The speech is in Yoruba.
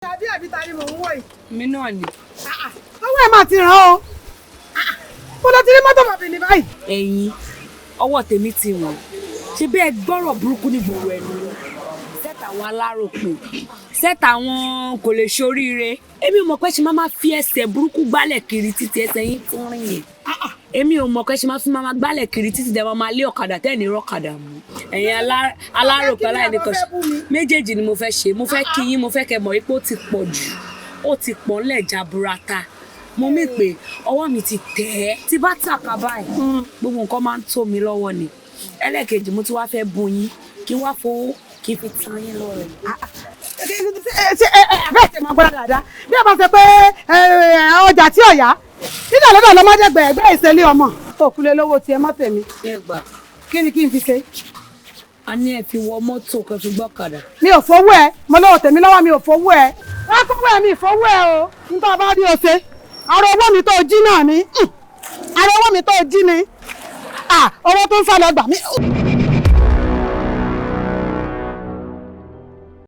Àbí àbí ta ni mò ń wò yìí? Mi náà ni. Ọwọ́ ẹ̀ máa ti ràn ó. Mo lọ ti rí mọ́tò bàbí ní báyìí. Ẹ̀yin ọwọ́ tèmi ti wọ̀n. Ṣé bí ẹ gbọ́rọ̀ burúkú ní gbòòrò ẹnu wọn? Sẹ́tà àwọn aláròpin, sẹ́tà àwọn kò lè ṣoríire. Èmi ò mọ̀ pé ṣe máa máa fi ẹsẹ̀ burúkú gbálẹ̀ kiri títí ẹsẹ̀ yín tún rìn yẹn. Èmi ò mọ̀ pé ṣe máa fi máa gbálẹ̀ kiri títí dẹ̀ máa máa lé ọ̀kadà tẹ́ ní rọ́kadà mú. Ẹ̀yin aláròpin aláìníkan méjèèjì ni mo fẹ́ ṣe. Mo fẹ́ kí yín, mo fẹ́ kẹ́ mọ̀ wípé ó ti pọ̀ jù, ó ti pọ̀ ńlẹ̀ jaburata. Mo mí pé ọwọ́ mi ti tẹ̀ ẹ́ tí bá tàka báyìí, gbogbo nǹkan máa ń tó mi lọ́wọ́ ni. Ẹlẹ́ẹ̀kejì, mo ti wá fẹ́ bùn yín, kí n wá fowó kí n fi tan yín lọ́rẹ. Ṣé ẹ ẹ abẹ́ ìtẹ̀ máa gbọ́dọ̀ dáadáa bí a bá ṣe pé ọjà tí ọ̀yá nígbà lọ́dọ̀ lọ́mọdé gbẹ̀ẹ́gbẹ́ ìṣẹ̀lẹ̀ ọmọ òkúlé lówó tiẹ̀ mọ́ tèmi. Kí ni kí n fi ṣe? A ní ẹ fi wọ mọ́tò kẹ́ fi gbọ́kadà. Mi ò fowó ẹ, mo lọ́wọ́ tèmi lọ́wọ́, mi ò fowó ẹ. Wọ́n kówó ẹ, mi ì fowó ẹ o. Nítorí bá rí o ṣe, ara owó mi tó jí náà ni, ara owó mi tó jí ni. Owó tó ń fẹ́ lọ gbà mí.